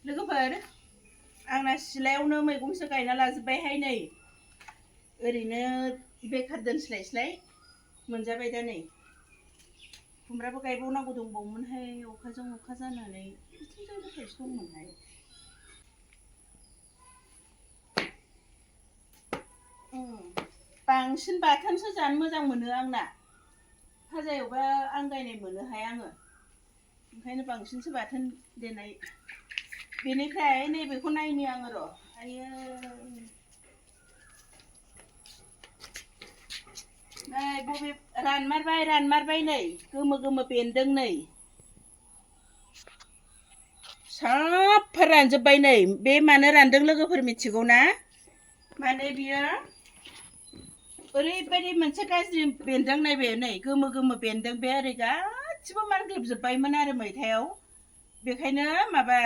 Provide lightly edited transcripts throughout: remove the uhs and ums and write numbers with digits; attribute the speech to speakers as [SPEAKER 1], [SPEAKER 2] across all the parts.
[SPEAKER 1] लोगोफोर आंना सिलायावनो मैगंसो गायना लाजोब्बायहाय नै ओरैनो बेखार दोनस्लायस्लाय मोनजाबाय दा नै खुमब्राबो गायबावनांगौ दंबावोमोनहाय अखाजों अखा जानानै बिथिंजायबो थाइसे दंमोनहाय बांसिन बाथोनसो जानो मोजां मोनो आंना भाजा एवबा आंगायनाय मोनोहाय आङो ओंखायनो बांसिनसो बाथोन देनाय बेनिफ्राय नैबेखौ नायनि आङो र' आयो नै बबे रानमारबाय नै गोमो बेन्दों नै साफा रानजोब्बाय नै बे मानो रानदों लोगोफोर मिथिगौ ना माने बियो ओरैबायदि मोनसे गाज्रि बेन्दों नैबे नै गोमो बेन्दों बे ओरै गासिबो मानग्लोबजोब्बायमोन आरो मैथायाव बेखायनो माबा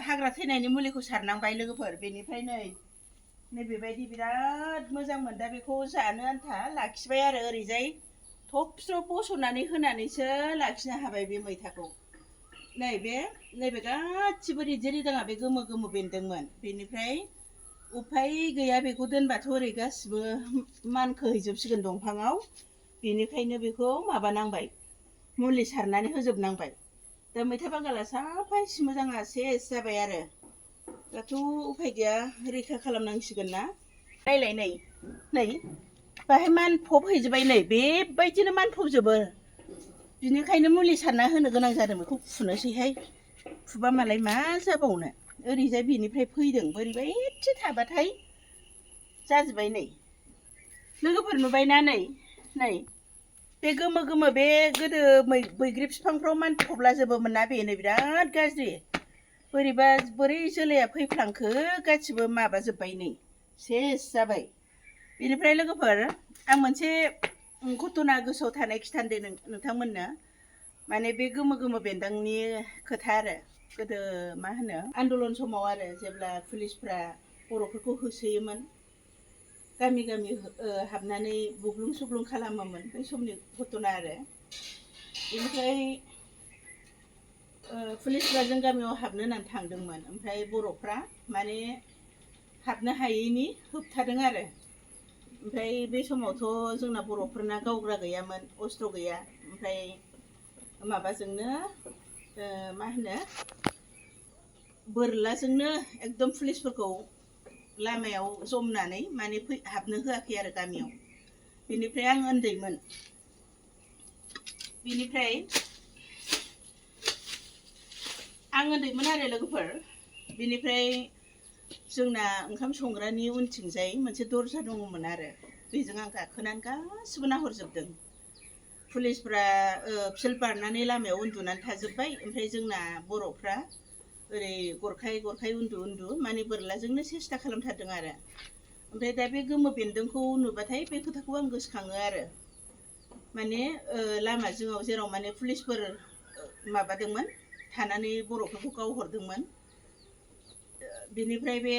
[SPEAKER 1] हाग्रा थैनायनि मुलिखौ सारनांबाय लोगोफोर बेनिफ्राय नै बेबायदि बिराद मोजांमोन दा बेखौ जानो आन्था लाखिबाय आरो ओरैजाय थबस्र' बस'नानै होनानैसो लाखिनो हाबाय बे मैथाखौ नैबे गासिबो रिजि रिदाङा बे गोमो बेन्दोंमोन बेनिफ्राय उफाय गैया बेखौ दोनबाथ' ओरै गासिबो मानखोहैजोबसिगोन दंफाङाव बेनिखायनो बेखौ माबानांबाय मुलि सारनानै होजोबनांबाय दा मैथा बांगाला साफा इसे मोजाङा सेस जाबाय आरो दाथ' उफाय गैया रैखा खालामनांसिगोन ना नायलाय नै बाहाय मानफब हैजोब्बाय नै बेबायदिनो मानफबजोबो बिनिखायनो मुलि सारना होनो गोनां जादों बेखौ फुनोसैहाय फुबा मालाय मा जाबावनो ओरैजाय बेनिफ्राय फैदों बोरैबा एसे थाबाथाय जाजोब्बाय नै लोगोफोर नुबायना नै बे गोमो बे गोदो बैग्रि बिफांफ्राव मानफबला जोबोमोन ना बेनो बिराद गाज्रि बोरै जोलैया फैफ्लांखो गासिबो माबाजोब्बाय नै सेस जाबाय बेनिफ्राय लोगोफोर आं मोनसे घटना गोसोआव थानाय खिथानोदे नोंथांमोननो माने बे गोमो बेन्दोंनि खोथा आरो गोदो मा होनो आन्दलन समाव आरो जेब्ला पुलिसफ्रा बर'फोरखौ होसोयोमोन गामि हाबनानै बुग्लुं सुग्लुं खालामोमोन बै समनि घटना आरो बेनिफ्राय पुलिसफ्रा जों गामियाव हाबनो होननानै थांदोंमोन ओमफ्राय बर'फ्रा माने हाबनो हायैनि होबथादों आरो ओमफ्राय बे समावथ' जोंना बर'फोरना गावग्रा गैयामोन अस्त्र गैया ओमफ्राय माबाजोंनो मा होनो बोरलाजोंनो एकदम पुलिसफोरखौ लामायाव जमनानै माने हाबनो होआखै आरो गामियाव बेनिफ्राय आं उन्दैमोन आरो लोगोफोर बेनिफ्राय जोंना ओंखाम संग्रानि उनथिंजाय मोनसे दरजा दङमोन आरो बेजों आं गाखोनानै गासिबो नाहरजोबदों पुलिसफ्रा फिल्ड बारनानै लामायाव उन्दुनानै थाजोब्बाय ओमफ्राय जोंना बर'फ्रा ओरै गरखाय उन्दु माने बोरलाजोंनो सेस्था खालामथारदों आरो ओमफ्राय दा बे गोमो बेन्दोंखौ नुबाथाय बे खोथाखौ आं गोसोखाङो आरो माने लामा जिङाव जेराव माने पुलिसफोर माबादोंमोन थानानै बर'फोरखौ गावहरदोंमोन बिनिफ्राय बे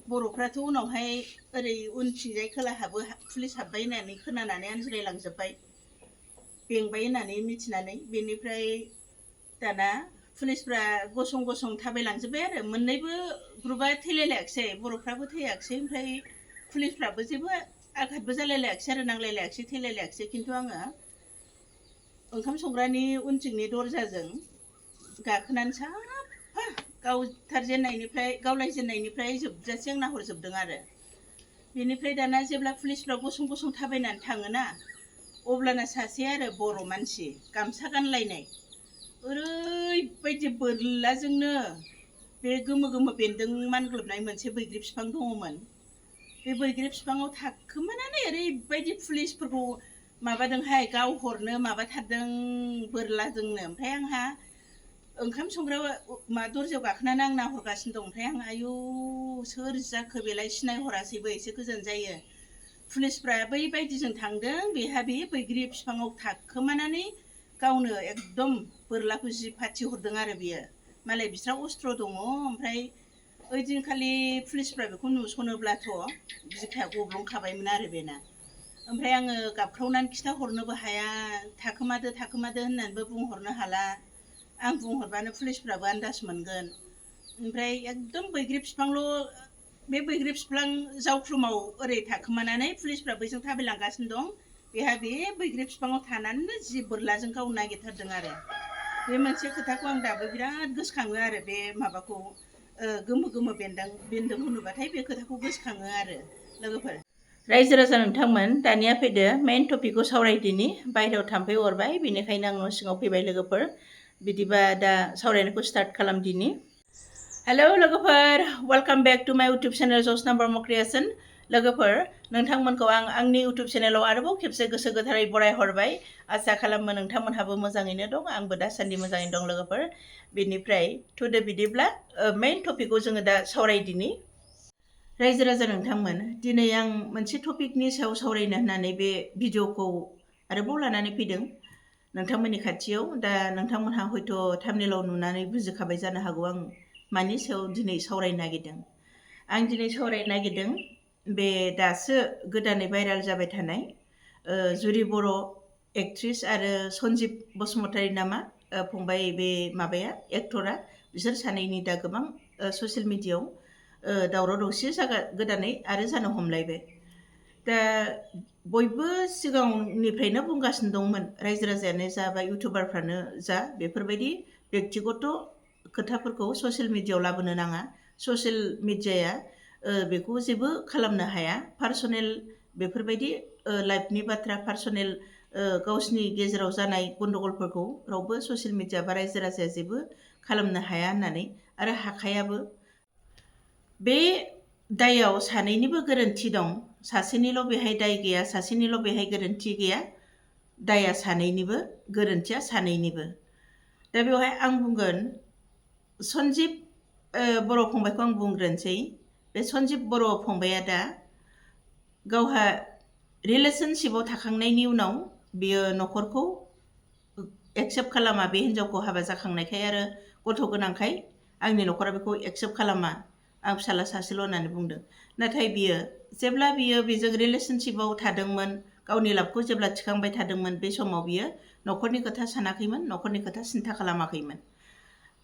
[SPEAKER 1] बर'फ्राथ' उनावहाय ओरै उनथिंजाय खोलाहाबो पुलिस हाबबाय होननानै खोनानानै आनज्रायलांजोब्बाय बेंबाय होननानै मिथिनानै बेनिफ्राय दाना पुलिसफ्रा गसं थाबायलांजोब्बाय आरो मोननैबो ग्रुपआ थैलायलायाखिसै बर'फ्राबो थैयाखिसै ओमफ्राय पुलिसफ्राबो जेबो आघातबो जालायलायाखिसै आरो नांलायलायाखिसै थैलायलायाखिसै खिन्थु आङो ओंखाम संग्रानि उनथिंनि दरजाजों गाखोनानै साफा गावलायजेननायनिफ्राय जोबजासे आं नाहरजोबदों आरो बेनिफ्राय दाना जेब्ला पुलिसफ्रा गसं थाबायनानै थाङोना अब्लाना सासे आरो बर' मानसि गामसा गानलायनाय ओरैबायदि बोरलाजोंनो बे गोमो बेन्दों मानग्लोबनाय मोनसे बैग्रि बिफां दङमोन बे बैग्रि बिफाङाव थाखोमानानै ओरैबायदि पुलिसफोरखौ माबादोंहाय गावहरनो माबाथारदों बोरलाजोंनो ओमफ्राय आंहा ओंखाम संग्रायाव दरजायाव गाखोनानै आं नाहरगासिनो दं ओमफ्राय आं आयौ सोर जाखो बेलाय सिनायहरासैबो एसे गोजान जायो पुलिसफ्रा बैबायदिजों थांदों बेहा बे बैग्रि बिफाङाव थाखोमानानै गावनो एकदम बोरलाखौ जि फाथि हरदों आरो बियो मालाय बिस्रा अस्त्र दङ ओमफ्राय ओइदिनखालि पुलिसफ्रा बेखौ नुसनोब्लाथ' बिखाया गब्लंखाबायमोन आरो बेना ओमफ्राय आङो गाबख्रावनानै खिथाहरनोबो हाया थाखोमादो होननानैबो बुंहरनो हाला आं बुंहरबानो पुलिसफ्राबो आन्दाज मोनगोन ओमफ्राय एकदम बैग्रि बिफांल' बे बैग्रि बिफां जावख्रुमाव ओरै थाखोमानानै पुलिसफ्रा बैजों थाबायलांगासिनो दं बेहा बे बैग्रि बिफाङाव थानानैनो जि बोरलाजों गावनो नागिरथारदों आरो बे मोनसे खोथाखौ आं दाबो बिराद गोसोखाङो आरो बे माबाखौ गोमो गोमो बेन्दों होनोबाथाय बे खोथाखौ गोसोखाङो आरो लोगोफोर रायजो राजा नोंथांमोन दानिया फैदो मेइन टपिकखौ सावरायदिनि बायहेरायाव थाम्फै अरबाय बेनिखायनो आं न' सिङाव फैबाय लोगोफोर बिदिबा दा सावरायनायखौ स्टार्ट खालामदिनि हेलौ लोगोफोर वेलकाम बेक टु माय इउटुब चेनेल जसना ब्रह्म क्रिएशन लोगोफोर नोंथांमोनखौ आं आंनि इउटुब चेनेलाव आरोबाव खेबसे गोसो गोथारै बरायहरबाय आसा खालामो नोंथांमोनहाबो मोजाङैनो दं आंबो दासान्दि मोजाङैनो दं लोगोफोर बेनिफ्राय थुदो बिदिब्ला मेइन टपिकखौ जोङो दा सावरायदिनि रायजो राजा नोंथांमोन दिनै आं मोनसे टपिकनि सायाव सावरायनो होननानै बे भिडिअखौ आरोबाव लानानै फैदों नोंथांमोननि खाथियाव दा नोंथांमोनहा हयथ' थाम्बनेलाव नुनानै बुजिखाबाय जानो हागौ आं मानि सायाव दिनै सावरायनो नागिरदों आं दिनै सावरायनो नागिरदों बे दासो गोदानै भाइराल जाबाय थानाय जुरि बर' एक्ट्रिस आरो सन्जिब बसुमतारी नामा फंबाय बे माबाया एक्टरा बिसोर सानैनि दा गोबां ससियेल मिडियायाव दावराव दावसि गोदानै आरो जानो हमलायबाय दा बयबो सिगांनिफ्रायनो बुंगासिनो दंमोन रायजो राजायानो जा बा इउटुबारफ्रानो जा बेफोरबायदि बेक्तिगत खोथाफोरखौ ससियेल मिडियायाव लाबोनो नाङा ससियेल मिडियाया बेखौ जेबो खालामनो हाया पार्सनेल बेफोरबायदि लाइफनि बाथ्रा पार्सनेल गावसिनि गेजेराव जानाय गन्दगलफोरखौ रावबो ससियेल मिडिया बा रायजो राजाया जेबो खालामनो हाया होननानै आरो हाखायाबो बे दायाव सानैनिबो गोरोन्थि दं सासेनिल' बेहाय दाय गैया सासेनिल' बेहाय गोरोन्थि गैया दाया सानैनिबो गोरोन्थिया सानैनिबो दा बेवहाय आं बुंगोन सन्जिब बर' फंबायखौ आं बुंग्रोनोसै बे सन्जिब बर' फंबाया दा गावहा रिलेसनशिपआव थाखांनायनि उनाव बियो न'खरखौ एक्सेप्ट खालामा बे हिन्जावखौ हाबा जाखांनायखाय आरो गथ' गोनांखाय आंनि न'खरा बेखौ एक्सेप्ट खालामा आं फिसाला सासेल' होननानै बुंदों नाथाय बियो जेब्ला बियो बेजों रिलेसनशिपआव थादोंमोन गावनि लाभखौ जेब्ला थिखांबाय थादोंमोन बे समाव बियो न'खरनि खोथा सानाखैमोन न'खरनि खोथा सिन्था खालामाखैमोन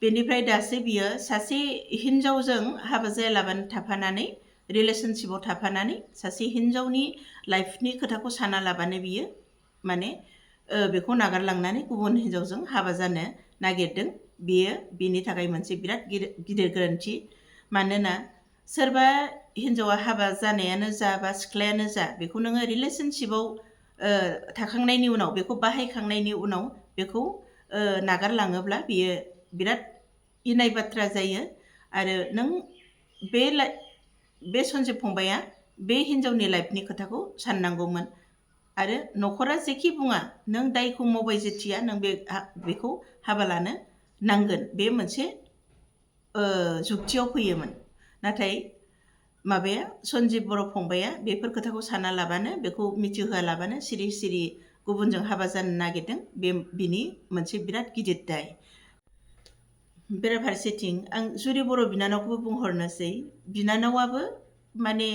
[SPEAKER 1] बेनिफ्राय दासो बियो सासे हिन्जावजों हाबा जायालाबानो थाफानानै रिलेसनशिपआव थाफानानै सासे हिन्जावनि लाइफनि खोथाखौ साना लाबानो बियो माने बेखौ नागारलांनानै गुबुन हिन्जावजों हाबा जानो नागिरदों बेयो बिनि थाखाय मोनसे बिराद गिदिर गोरोन्थि मानोना सोरबा हिन्जावा हाबा जानायानो जा बा सिख्लायानो जा बेखौ नोङो रिलेसनशिपआव थाखांनायनि उनाव बेखौ बाहायखांनायनि उनाव बेखौ नागारलाङोब्ला बियो बिराद इनाय बाथ्रा जायो आरो नों बे सन्जिब फंबाया बे हिन्जावनि लाइफनि खोथाखौ साननांगौमोन आरो न'खरा जेखि बुङा नों दायखौ मावबाय जेथिया नों बेखौ हाबा लानो नांगोन बे मोनसे जुक्तियाव फैयोमोन नाथाय माबाया सन्जिब बर' फंबाया बेफोर खोथाखौ साना लाबानो बेखौ मिथिहोआलाबानो सिरि सिरि गुबुनजों हाबा जानो नागिरदों बिनि मोनसे बिराद गिदिर दाय बेराफारसेथिं आं जुरि बर' बिनानावखौबो बुंहरनोसै बिनानावाबो माने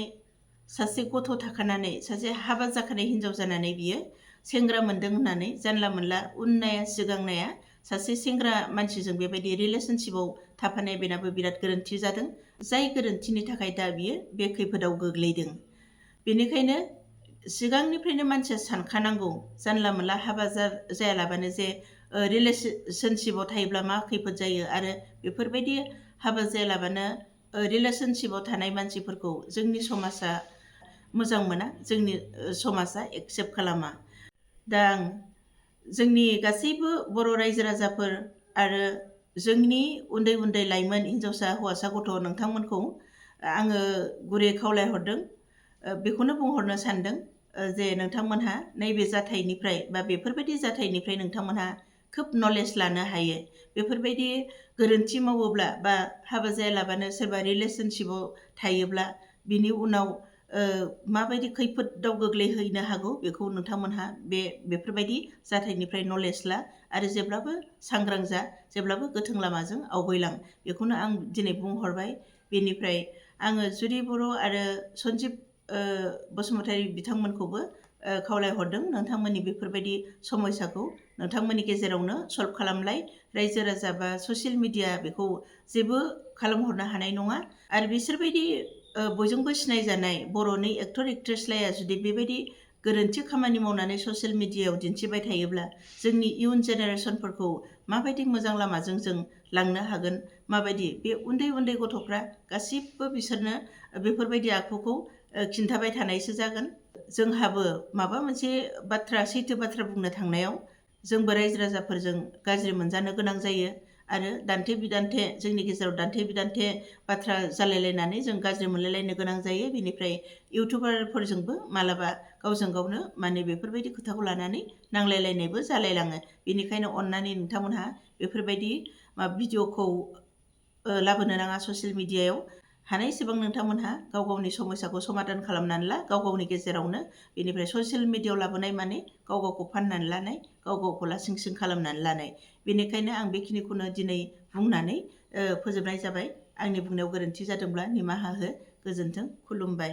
[SPEAKER 1] सासे गथ' थाखानानै सासे हाबा जाखानाय हिन्जाव जानानै बियो सेंग्रा मोनदों होननानै जानला मोनला उननाया सिगांनाया सासे सेंग्रा मानसिजों बेबायदि रिलेसनशिपआव थाफानाय बेनाबो बिराद गोरोन्थि जादों जाय गोरोन्थिनि थाखाय दा बियो बे खैफोदाव गोग्लैदों बेनिखायनो सिगांनिफ्रायनो मानसिया सानखानांगौ जानला मोनला हाबा जायालाबानो जे रिलेसनशिपआव थायोब्ला मा खैफोद जायो आरो बेफोरबायदि हाबा जायालाबानो रिलेसनशिपआव थानाय मानसिफोरखौ जोंनि समाजा मोजां मोना जोंनि समाजा एक्सेप्ट खालामा दा आं जोंनि गासैबो बर' रायजो राजाफोर आरो जोंनि उन्दै उन्दै लाइमोन हिन्जावसा हौवासा गथ' नोंथांमोनखौ आङो गुरै खावलायहरदों बेखौनो बुंहरनो सानदों जे नोंथांमोनहा नैबे जाथायनिफ्राय बा बेफोरबायदि जाथायनिफ्राय नोंथांमोनहा खोब नलेज लानो हायो बेफोरबायदि गोरोन्थि मावोब्ला बा हाबा जायालाबानो सोरबा रिलेसनशिपआव थायोब्ला बिनि उनाव माबायदि खैफोदाव गोग्लैहैनो हागौ बेखौ नोंथांमोनहा बेफोरबायदि जाथायनिफ्राय नलेज ला आरो जेब्लाबो सांग्रां जा जेब्लाबो गोथों लामाजों आवगायलां बेखौनो आं दिनै बुंहरबाय बेनिफ्राय आङो जुरि बर' आरो सन्जिब बसुमतारी बिथांमोनखौबो खावलायहरदों नोंथांमोननि बेफोरबायदि समयसाखौ नोंथांमोननि गेजेरावनो सल्भ खालामलाय। रायजो राजा बा ससियेल मिडिया बेखौ जेबो खालामहरनो हानाय नङा। आरो बिसोरबायदि बयजोंबो सिनायजानाय बर'नि एक्टर एक्ट्रेस लाया जुदि बेबायदि गोरोन्थि खामानि मावनानै ससियेल मिडियायाव दिन्थिबाय थायोब्ला जोंनि इयुन जेनेरेसनफोरखौ माबायदि मोजां लामाजों जों लांनो हागोन, माबायदि बे उन्दै उन्दै गथ'फ्रा गासिबो बिसोरनो बेफोरबायदि आखुखौ खिन्थाबाय थानायसो जागोन। जोंहाबो माबा मोनसे बाथ्रा सैथो बाथ्रा बुंनो थांनायाव जोंबो रायजो राजाफोरजों गाज्रि मोनजानो गोनां जायो आरो दान्थे बिदान्थे जोंनि गेजेराव दान्थे बिदान्थे बाथ्रा जालायलायनानै जों गाज्रि मोनलायलायनो गोनां जायो। बेनिफ्राय इउटुबारफोरजोंबो मालाबा गावजों गावनो माने बेफोरबायदि खोथाखौ लानानै नांलायलायनायबो जालायलाङो। बेनिखायनो अननानै नोंथांमोनहा बेफोरबायदि भिडिअ'खौ लाबोनो नाङा ससियेल मिडियायाव। हानायसेबां नोंथांमोनहा गाव गावनि समस्याखौ समाधान खालामनानै ला गाव गावनि गेजेरावनो। बेनिफ्राय ससियेल मिडियायाव लाबोनाय माने गाव गावखौ फाननानै लानाय, गाव गावखौ लासिं सिं खालामनानै लानाय। बेनिखायनो आं बेखिनिखौनो दिनै बुंनानै फोजोबनाय जाबाय। आंनि बुंनायाव गोरोन्थि जादोंब्ला निमाहा हो। गोजोन्थों, खुलुमबाय।